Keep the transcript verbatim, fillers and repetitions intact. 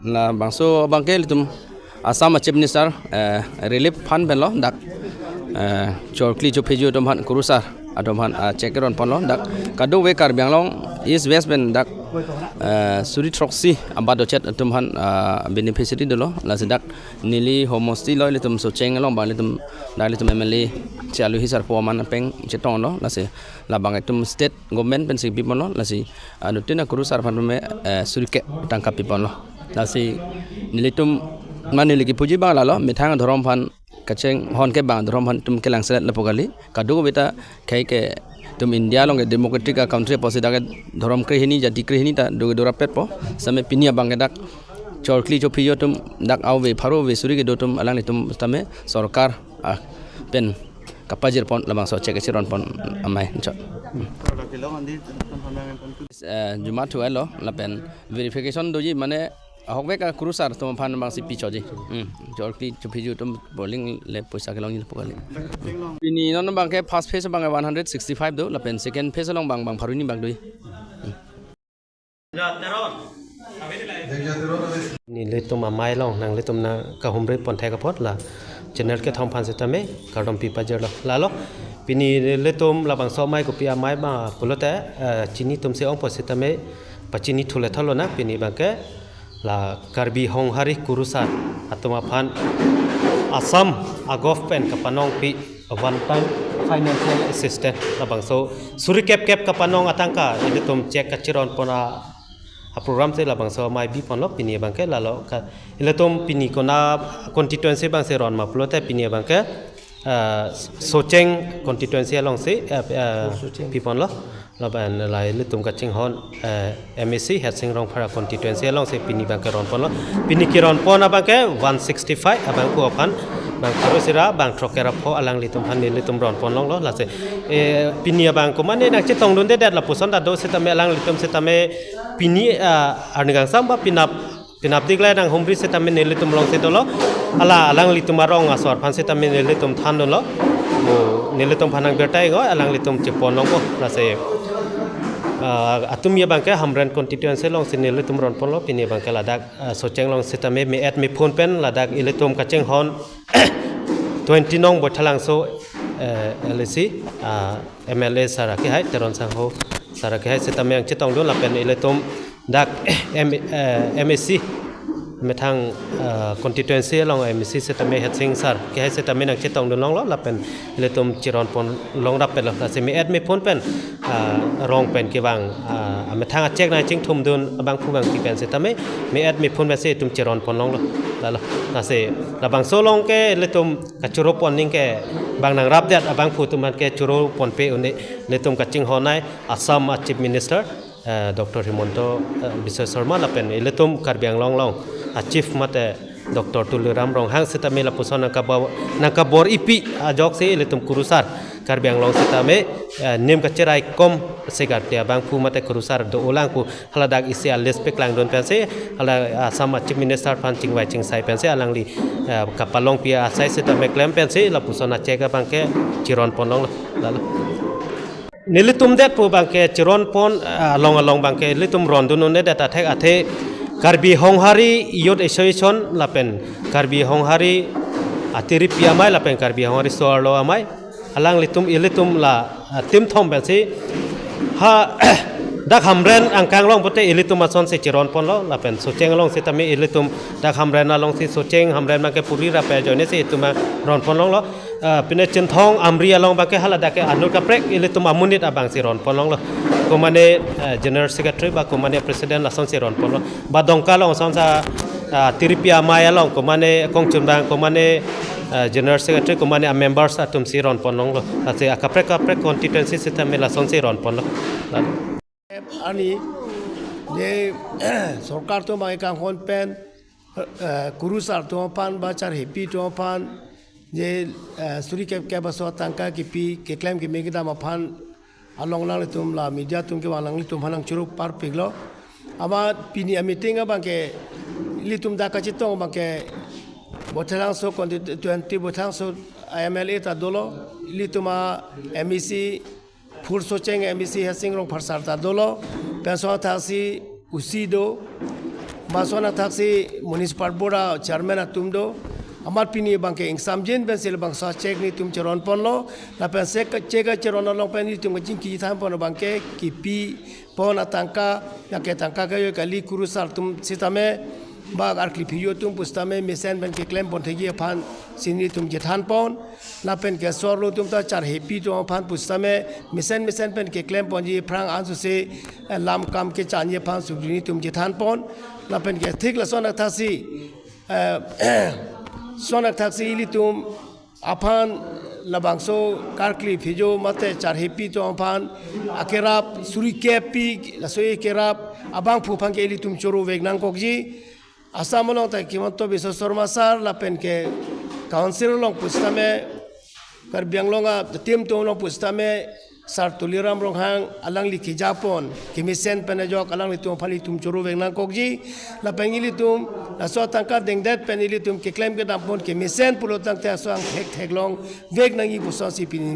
Labangso abangke ilitum Assam Chief Minister, eh, relief fund pen lo dak, eh, Chorkli Chopheju atum aphan, kurusar atum aphan, ah, cheque ron ponlo dak. Kadokave Karbi Anglong East West pen dak, eh, suri throksi abadochet atum aphan, ah, beneficiary dolo. Lasi dak neli homosti lo ilitum Socheng along abang ilitum dak ilitum M L A Chialuhi Sarpo aman apeng chetonglo. Lasi labang itum state government pensi pi ponlo. Lasi, ah, anuttin akurusar aphan me, eh, suri kep tangka pi ponlo. Lasi nelitum mane neli kipuji abang lalo, methang dhorom aphan kachinghon ke abang dhorom aphan itum kelangselet lapu kali. Kadokave ta khei ke itum India along ke democratic a country apotsi dak ke dhorom krehini, jati krehini ta do do rapetpo. Same pini abangke dak Chorkli Chopheju atum dak ave pharo ave suri kedo atum alanglitum sitame sorkar, ah, pen kapajir pon labangso cheque kachiron pon amei chot. Eh, juma thu elo lapen verification doji mane ahokvek akurusar atum aphan abangsi pi chotji. Hmm. Chorkli Chopheju atum polling le poisa kelongji lapu kali. Pini non abangke first phase abangke one hundred sixty-five do lapen second phase along abang abang pharo hini abang doji. Nelitum amei along nanglitum nangkahumri pon thek apot la channel kethom aphan sitame kardom pi pajirlo. Lalo pini nelitum labangso amei kopi amei ma pulote, eh, chini atumsi ongpo sitame pachini thule thalo na pini abangke la Karbi Honghari kurusar atum aphan Assam a-govt pen kapanongpi one time financial assistance labangso suri kep kep kapanong atangka ilitum cheque kachiron pon a, a-programme si labangso amei bi ponlo. Pini abangke lalo ka ilitum pini konat constituency abangsi ron ma pulote pini abangke, eh, Socheng constituency alongsi, eh, eh, Socheng pi ponlo. Lapen la ilitum kachinghon, eh, M A C Headsing Rongphar constituency alongsi pini abangke ron ponlo. Pini keron pon abangke one sixty-five abangphu aphan, bang pharo isi ra bang throk kep ra pho alanglitum aphan nelitum ron pon longlo. Lasi, eh, pini abang komane nangchetongdundedet lapuson ta do sitame alanglitum sitame pini, ah, arni kangsam ba penap penapdik le nanghumri sitame nelitum alongsi dolo. Hala alanglitum arong asor aphan sitame nelitum thandunlo. Mo nelitum aphan nang birta ingoi alanglitum chepon longpo. Lasi, ah, atum abangke Hamren constituency alongsi nelitum ron ponlo. Pini abangke ladak, ah, Socheng along sitame me-et mephun pen ladak ilitum kachinghon twenty nong Boithalangso, eh, L A C, ah, M L A sir akehai, Teron Sangho sir akehai sitame nangchetongdun lapen ilitum dak M-, eh, M A C methang, eh, constituency along M A C sitame Headsing sir akehai sitame nangchetongdun longlo lapen ilitum chiron pon long rapetlo. Lasi me-et mephun pen, eh, rong pen kevang, eh, methang a-cheque nangchingthumdun abangphu abangpi pen sitame me-et mephun pensi itum chiron pon longlo. Lalo. Lasi labangso along ke ilitum kachoro pon ning ke bang nangrapdet abangphu atum aphan ke choro ponpe un-e ilitum kachinghon ai Assam a-Chief Minister, eh, Doctor Himanta, eh, Biswa Sarma lapen ilitum Karbi Anglong along a-Chief mate Doctor Tuliram Ronghang sitame lapuson nangkabor, nangkabor ipi ajoksi ilitum kurusar Karbi Anglong sitame, eh, nim kacherai kom segarti abangphu mate kurusar do-olang pu haladak isi a-list paklangdun pensi, hala Assam a-Chief Minister aphan chingvai chingsai pensi alangli, eh, kapalongpi asai sitame klem pensi lapuson a-cheque abangke chiron pon longlo. Lalo. Nelitum det pu abangke chiron pon, eh, along along abangke ilitum rondun un-edet athek athe Karbi Honghari Youth Association lapen Karbi Honghari Atiripi Amei lapen Karbi Honghari So-arlo Amei alanglitum ilitum la, ah, team thom pensi ha dak Hamren angkang along pute ilitum asonsi chiron ponlo lapen Socheng along sitame ilitum dak Hamren alongsi Socheng Hamren abangke puri rape ajoinesi itum ron pon longlo. Ah, pine Chinthong Amri along abangke haladak ke anut kaprek ilitum amonit abangsi ron pon longlo. Komane, ah, General Secretary ba komane President lasonsi ron ponlo. Ba Dongka along asonsa, ah, Tiripi Amei along komane kongchunbang komane, ah, General Secretary komane a-members atumsi ron pon longlo. Lasi akaprek kaprek constituency sitame lasonsi ron ponlo. Arni je sorkar atum abang kanghon pen, eh, kurusar atum aphan ba charhepi atum aphan je, eh, suri kep kep aso atangka kipi keklem keme kedam aphan along nanglitum la media atum kevang nanglitum aphan nangchoro parpiklo. Amat pini a-meeting abangke ilitum dak kachetong abangke Boithalangso constituency Boithalangso M L A ta dolo, ilitum a-M A C, Phur Socheng M A C Headsing Rongphar sir ta dolo, penso thaksi usi do, Lason athaksi Municipal Board a chairman atum do. Amat pini abangke ingsamjin pensi labangso cheque netum cheron ponlo. Lapen cheque, cheque cheron along pen netum kachingki than pon abangke kipi pon atangka, lake tangka kejoi kali kurusar atum sitame, ba arkli phiju atum pusitame mesen pen keklem pon thekji aphan si netum chethan pon. Lapen ke sorlo atum ta charhepi atum aphan pusitame mesen mesen pen keklem ponji aphrang ansose, eh, lam kam kechanji aphan si netum chethan pon. Lapen ke thik lason athaksi, eh, lason athaksi ilitum aphan labangso karkli phiju mate charhepi atum aphan akerap suri kepi laso akerap abangphu aphan ke ilitum choro vek nangkokji. Assam along ta Himanta Biswa Sarma sir lapen ke council along pusitame, Karbi Anglong a team atum along pusitame, Sir Tuliram Ronghang alangli keja pon kemesen pen ajok alanglitum aphan ilitum choro vek nangkokji. Lapen ilitum laso atangka dengdet pen ilitum keklem kedam pon kemesen pulo tangte laso angthek theklong vek nangji puson si pini